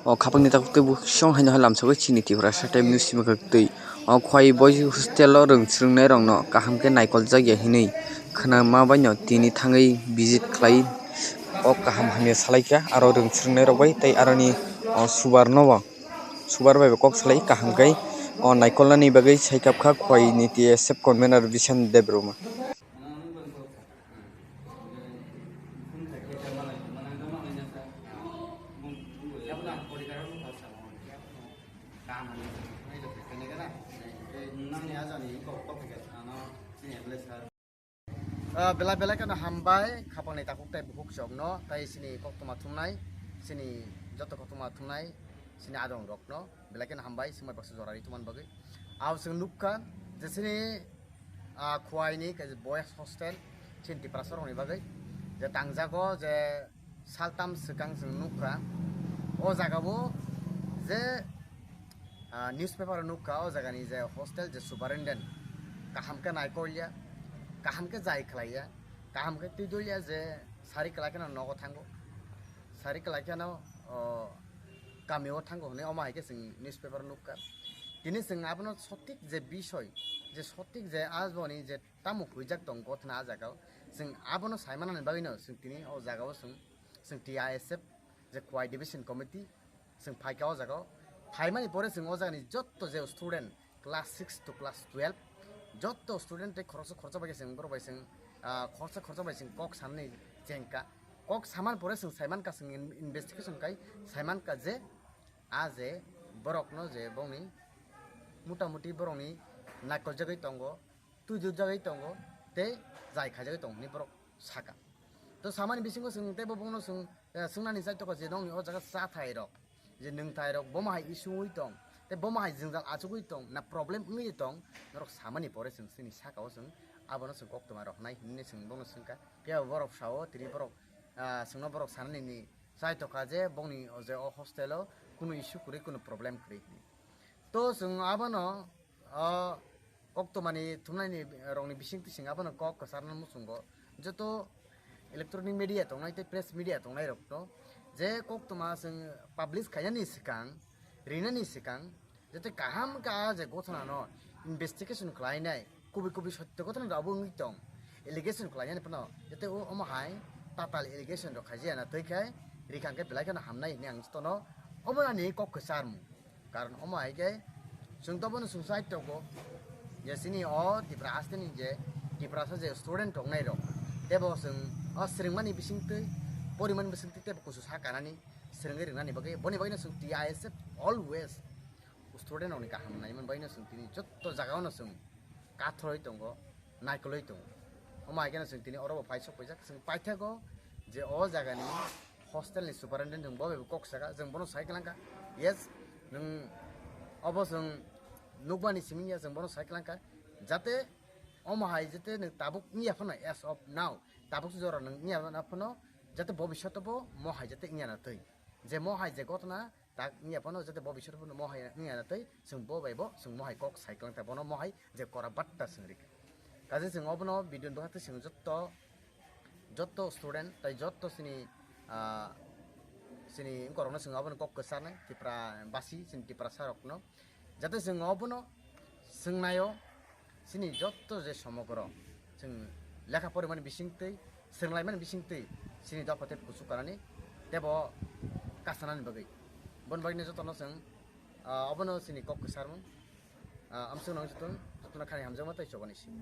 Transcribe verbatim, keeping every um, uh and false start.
O khapangni takhuk tei bukhuk song haino hai lamsogwi chini Tiprasa Time News simi kwrwktwi. O Khwai Boys Hostel o rwng swrwngnairokno kaham khe naikoljak ya hinwi khwnama baino tini thangwi visit khlai o kaham hamya salaikha aro rwng swrwngnairok bai tei aroni o subarno bo subar bai bo kok salai kaham khe o naikolnani bagwi saikapkha Khwai ni T S F convener Bishan Debbarma. Ah, belai belai kheno hambai khapangni takhuk tei bukhuk chokno tei chini koktwma thumnai, chini joto koktwma thumnai chini adong rokno belai kheno hambai swmai baksa jora ri tongmani bagwi. Abo chwng nukha je chini, ah, Khwai ni kaisa boys hostel chini Tiprasa rokni bagwi je tangjago je saltam swkang chwng nukha, o jaga o je, ah, newspaper o nukha, o jagani je hostel je superintendent kaham khe naikolya, kaham khe jai khlaiya, kaham khe twi dolya je sari kwlai kheno nogo thango, sari kwlai kheno, o, kami o thango hwnwi omo hai khe chwng newspaper o nukha. Tini chwng abono sothik je bisoi, je sothik je aboni je tamo huijak tong gothna a jaga o. Chwng abono saimanani bagwino chwng tini o jaga o chwng, chwng T I S F je Khwai Division Committee chwng phaikha o jaga o. Phaimani pore chwng o jagani jotto je student class six to class twelve jotto student tei khoroksa khoroksa bai khe chwng borok bai chwng, ah, khoroksa khoroksa bai chwng kok sanani chengkha. Kok samani pore chwng saimankha, chwng in-, investigation khai saimankha je a je borokno je bongni mutamuti borokni naikoljagwi tongo, twijwjagwi tongo tei jai khaijagwi tongo hwnwi borok saka. To samani bisingo chwng teibo bono chwng, eh, swngnani chaitokha je nokni o jaga chathai rok, je nwngthai rok bomo hai issue wngwi tong tei bomo hai jwngjal achugwi tong na problem wngwi tong, norok samani pore chwng chini saka o chwng abono chwng koktwma rok hnai hwnwi chwng bono swngkha. Phiya borok sao tini borok, ah, chwngno borok sanani ni chaitokha je bongni o je o hostel o kunu issue kwrwi kunu problem kwrwi hwnwi. To chwng abono o koktwmani thumnaini rokni bisingtwi chwng abono kok kwcharno muchungo joto electronic media tongnai tei press media tongnai rokno je koktwma chwng publish khainani swkang, rinani swkang, jete kaham khe a je gothanano investigation khlainai, kubui kubui sotto gothanano abo wngwi tong, allegation khlainani phano jete o omo hai tatal allegation rok khaijaya na twi khai rikha hwnkhe belai kheno hamnai hwnwi ang jotono obo ani kok kwcharmung. Karon omo hai khe chwng to bono chwng side tongo je chini o Tipra hasteni je Tiprasa je student tongnai rok tebo chwng o swrwngmani bisingtwi porimani bisingtwi tebo kusu sa kanani swrwngwi rwnani bagwi boni bagwino chwng T I S F always student rokni kaham naimani bagwino chwng tini jotto jagao no chwng kathroi tongo, naikoloi tongo. Omo hai kheno chwng tini oro bo phai sok paijak, chwng paithago je o jagani hostel ni superintendent chwng bo bai bo kok saka, chwng bono sai kwlangkha, yes, nwng obo chwng nukmani simi ya, chwng bono sai kwlangkha, jate omo hai jate nwng tabuk wngya phano, as of now tabuk jora nwng wngya phano, jate bobishoto bo mo hai jate wngya na twi, je mo hai je gotona tak wngya phano jate bobishoto bo mo hai wngya na twi, chwng bo bai bo chwng mo hai kok sai kwlangkha, bono mo hai je kora batta chwng rikha. Kaje chwng obono video ni bwkha twi chwng jotto, jotto student tai jotto chini, ah, chini wngkorokno chwng obono kok kwcharnai Tipra basi chini Tiprasa rokno. Jate chwng obono swngnaio chini jotto je somogro chwng lekha porimani bisingtwi, swrwnglaimani bisingtwi chini dopha tei kuchuk kanani tebo kasanani bagwi. Boni bagwino jotono chwng, ah, obono chini kok kwcharmung. Ah, amswk nang jotono, jotono khani hamjakma tei chobani simi.